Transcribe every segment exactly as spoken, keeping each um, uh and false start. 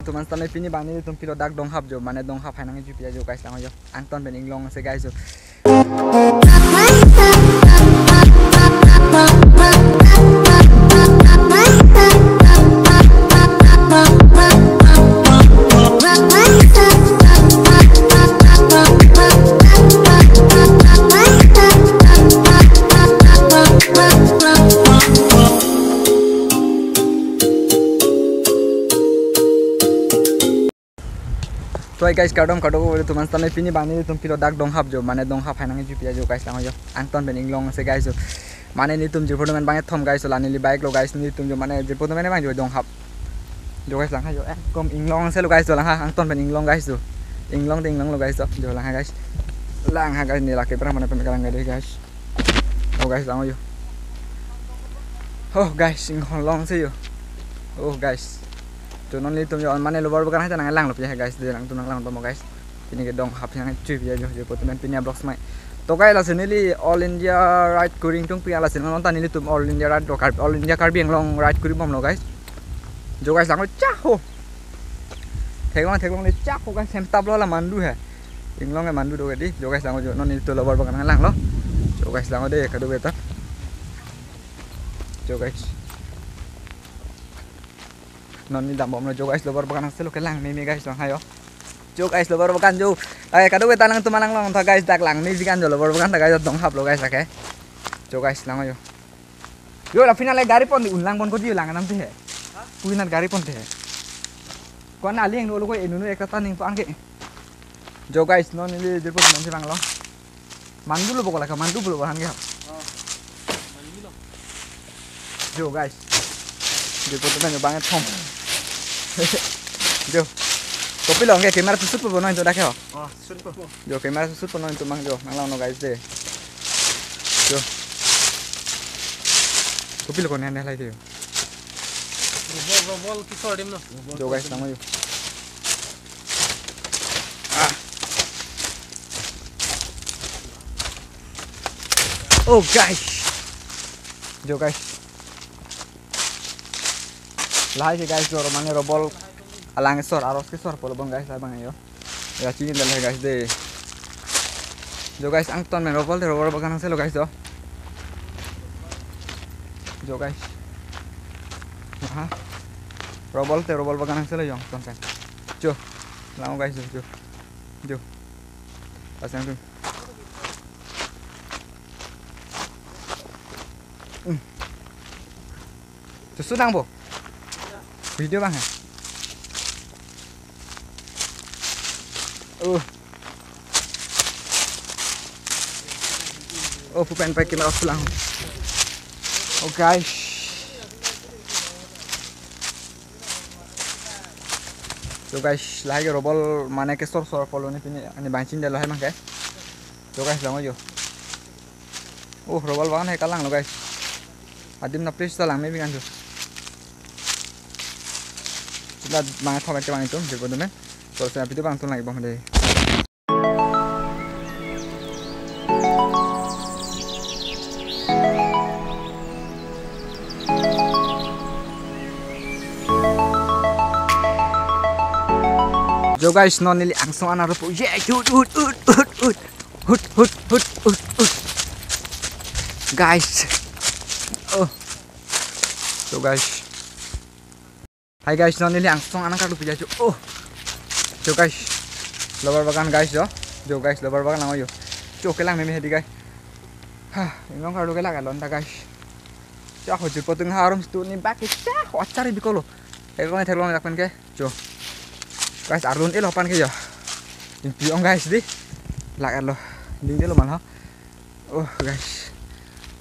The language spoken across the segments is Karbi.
Toman setame pini bang nelitum pilo dak Donghap jo, mane Donghap hai nangkechopi ajo guys, lang jo. Angton pen Inglong se guys jo. To guys, kardom kardom, toman setame pini bang nelitum pilo dak Donghap jo, mane Donghap hai nangkechopi ajo guys, lang jo. Angton pen Inglong se guys jo. Mane nelitum jirpo toman bang kethom guys jo, la neli bike lo guys, nelitum jo mane jirpo toman bang jo Donghap. Jo guys, lang ha jo. Eh, kom Inglong se lo guys jo, lang ha. Angton pen Inglong guys jo. Inglong te Inglong lo guys jo. Jo lang ha guys. Lang ha guys, neli lake perang mana pen kalang gade guys. Oh guys, lang jo. Oh guys, Inglong se jo. Oh guys. Jo non nelitum jo mane Rubber Bagan hai ta nanglanglo pi guys, de nangtum nanglang tomo guys. Pini ke Donghap nangkechopi ajo, jirpo toman pini vlog mai. To guys, lasi neli All India ride kori ingtungpi, lasi non ta nelitum All India ride do, Karbi, All India Karbi Anglong ride kori bomlo guys. Jo guys, lang jo, chaho. Theklong theklong le chaho guys, hem tap lo la mandu hai. Inglong ke mandu do ke di. Jo guys, lang jo, non nelitum Rubber Bagan nanglanglo. Jo guys, lang jo de, kadokave ta. Jo guys. Non neli dam bomlo jo guys, Rubber Bagan se lo, kelang meme guys, lang ha jo. Jo guys, Rubber Bagan jo. Ai, kadokave ta nangtum nanglang tha guys, dak lang meme kan jo, Rubber Bagan ta guys, Donghap lo guys, okay. Jo guys, lang jo. Jo, la final gari pon di, unlang pon ko di, lang nam te he. Final gari pon te he. Ko na liang lo ko inunu ekta ta ning pon ke. Jo guys, non neli jirpo toman si bang lo. Mandu lo bokol ka, mandu lo bohan ke. Jo guys. Jirpo toman bang kethom. Jo. Kopilo ke camera susut po non to dak ke ho. Oh, shoot po. Jo, camera susut po non to mang jo. Nanglang no guys de. Jo. Kopilo ko ne ne lai de. Rubber, rubber kisor adim no. Jo guys, lang jo. Ah. Oh guys. Jo guys. Lahai ke guys, jo mane rubber alang kesor, aros kesor pulo bang guys, abang jo. Ya, chini dal hai guys de. Jo guys, angton pen Rubber te Rubber Bagan se lo guys jo. Jo guys. Aha. Rubber te Rubber Bagan se lo jo angton pen. Jo. Lang guys jo, jo. Jo. Pasang tu. Hmm. Susut nang bo. Video bang hai. Oh. Oh, pupen pai kima pulang. Oh guys. So guys, lahai ke rubber mane kesor sor pulo ne pini, ani bangchin dalo hai mang ke. So guys, lang jo. Oh, Rubber Bagan hai kalang lo guys. Adim na place ta lang meme kan jo. Sila bang thom ke bang itum, jirpo toman. Terus na video bang tun lagi bang de. Jo guys, non neli angsong an arlo po. Ye, ut, ut, ut, ut, ut. Hut, hut, hut, hut, hut. Guys. Oh. So guys. Hai guys, non neli angsong an karlu pija jo. Oh. Jo guys. Rubber Bagan guys jo. Jo guys, Rubber Bagan lang jo. Jo kelang meme hedi guys. Ha, inglong karlu kelak alon ta guys. Jo ho jirpo tung ha arum stu ni bak ke jo ho achari bikolo. Theklong theklong lak pen ke. Jo. Guys, arlun elo pan ke jo. Ingpi ong guys di. Lak arlo. Ding delo man ho. Oh guys.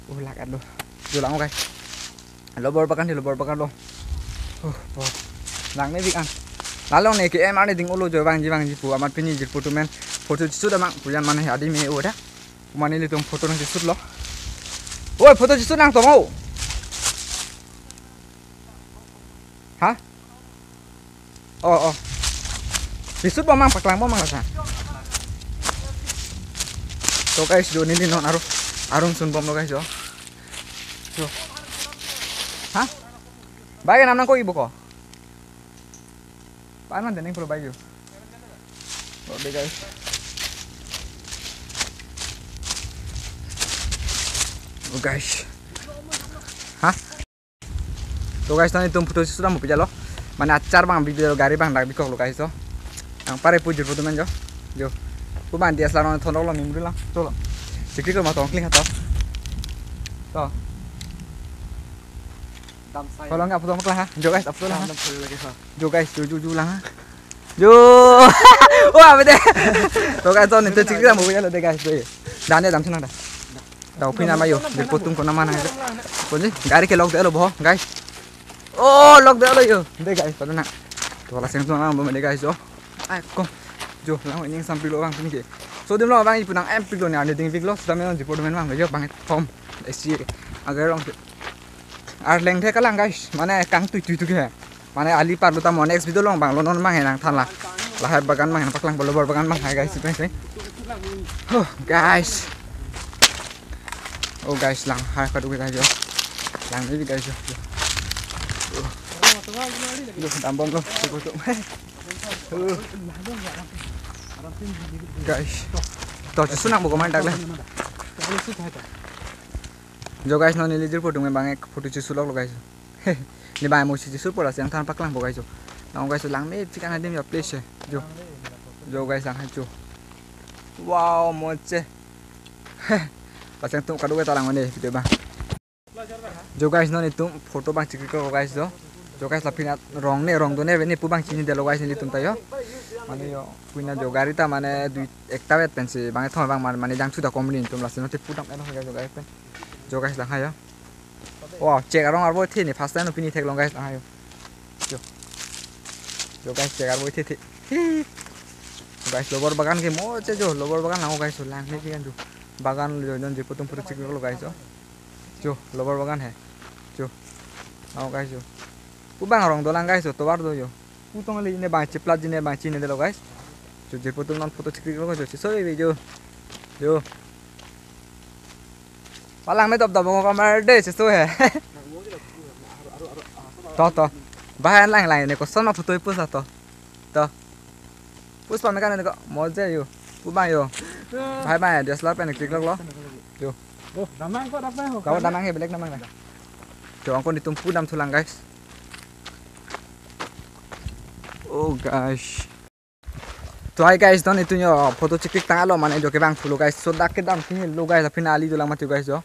Oh lak arlo. Jo lang guys. Rubber Bagan di, Rubber Bagan lo. Oh, po. Lang meme kan. Lalong ne ke M R ne ding olo jo bangji bangji pu amat pini jirpo toman. Photo shoot amang pujan mane adi me oda. Mane nelitum photo nangcheshoot lo. Oi, photo cheshoot nang tong o. Ha? Oh, oh. Cheshoot bomang, paklang bomang lasa. So guys, jo neli non arum, arum sun bomlo guys jo. So. Ha? Bike nam nangkok-ipo ko? Paman dening pro bai yo. Oh, de guys. Oh, guys. Ha? To guys, tani tum photo shoot mo pijalo. Mane achar bang video gari bang dak bikok lo guys to. Ang pare pujur photo men jo. Jo. Pu bang D S L R non thonok lo memory lang. Cholo. Sikri ko ma tong kling ha to. To. Dam sai. Kolong apa tong klang ha? Jo guys, apa tong lang ha? Dam sai lagi ha. Jo guys, jo jo jo lang ha. Jo. Wah, bete. To guys, to ninte chikri mo pijalo de guys. To. Dan ya dam senang da. Dau pina mayo, de potung kona mana. Konji, gari ke lock de lo bo, guys. Oh, lock de lo yo. De guys, pada na. To la seng tuang bo de guys jo. Ai ko. Jo, lang ning sampilo bang pini ke. So adim lo bang ipu nang em pik lo ne ane ding pik lo. Sudah memang jipo domen bang jo bang form. Esi agar long. Arleng the kalang guys. Mane kang tui tui tu ke. Mane ali parlo ta mo next video long bang lo non bang henang than la. Lahai bagan bang henang paklang bolo bor bagan bang hai guys pen pen. Oh guys. Oh guys lang hai kadu guys jo. Lang ni guys jo. Jo dam bom lo. Oh. Guys. To chesu nang bo koman dak le. Jo guys non neli jirpo dung bang ek photo chesu lok lo guys. Ni bang mo si chesu pora siang than paklang bo guys jo. Nang guys lang me chikang adim ya place jo. Jo guys lang hai jo. Wow mo che. Pasang tum kadu ta lang ne video bang. Jo guys non itum photo bang chikri ko guys jo. Jo guys la pina rong ne rong do ne ne pu bang chini de lo guys nelitum ta yo. Mane yo pina jo gari ta mane dui ekta vet pensi bang thong bang man mane jang suda company tum la sino te pu dam eno guys jo guys pen. Jo guys lang hai yo. Wow, check arong arbo the ni first time pini theklong guys, ah, yo. Yo. Yo guys, check arbo the the. Hi. Guys, rubber bagan ke mo che jo, rubber bagan lang guys, lang ne kian jo. Bagan jo non je potum photo check lo guys jo. Jo, rubber bagan hai. Jo. Lang guys jo. Pu bang arong dolang guys jo, tovar do jo. Pu tong le ne bang chiplat jine bang chine de lo guys. Jo je potum non photo check lo jo, so jo. Jo. Palang me dop dop mo kamar de chesu he. To to. Bahan lang lang ne koson ma photo ipus to. To. Pus pa me kan ko mo je yo. Pu bang yo. Bhai bhai D S L R pen click lok lo. Yo. Oh, damang ko damang ho. Kau damang he belek damang na. Jo angkon itum pu dam thulang guys. Oh guys. To hi guys, don itum yo photo chikrik tang alo mane jo ke bang phulo guys. So dak ke dam thing lo guys, aphin ali dolang mati guys jo.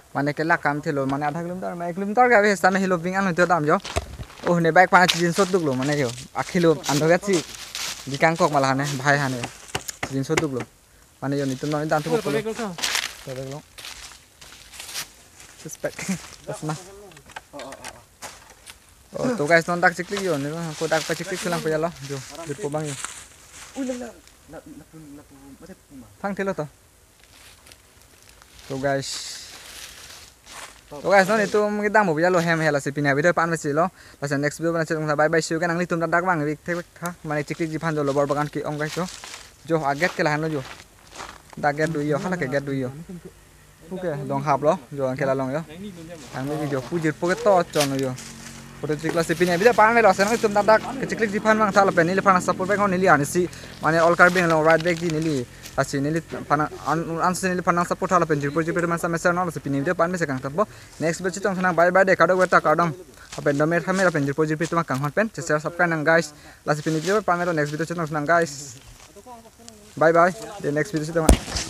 Mane ke lakam thelo mane adha kilometer ma ek kilometer ke ave same helo bing an hote dam jo. Oh ne bike pana chijin sot duklo mane yo. Akhilo ando gatsi. Dikang kok malah ne bhai hane. Chijin sot duklo. Mane yo nitum non dan tu polo. Suspect. Tasma. Oh to guys non dak chiklik yo ne ko dak pa chiklik selang pejalo. Jo, dit ko bang yo. Thang thelo to. To guys. To guys non itum kedam mo pejalo hem hela si pini video pan besi lo. Lasi next video bana chetung bye bye see you kan nanglitum dak bang vik thek tha. Mane chiklik jiphan jo rubber bagan ke-ong guys jo. Jo aget ke lahan lo jo. Dak get do yo hala ke get do yo. Oke, dong hap lo, jo angke la long yo. Ang ni jo pujir poke to chon yo. Photo chikla si pini video pan me lo sen itum dak dak chiklik jiphan mang tha lapen neliphan support back ho neli ani si mane all Karbi Anglong right back ji neli. Lasi neliphan an an si neliphan support tha lapen jirpo jirpi man sa mesen no lasi pini video pan me se kangtap bo. Next video chetong thanang bye bye de kardom weta kardom. Apen dome thame lapen jirpo jirpi tuma kanghon pen share subscribe nang guys. Lasi pini video pan me lo next video chetong thanang guys. Bye bye. The next video chetong.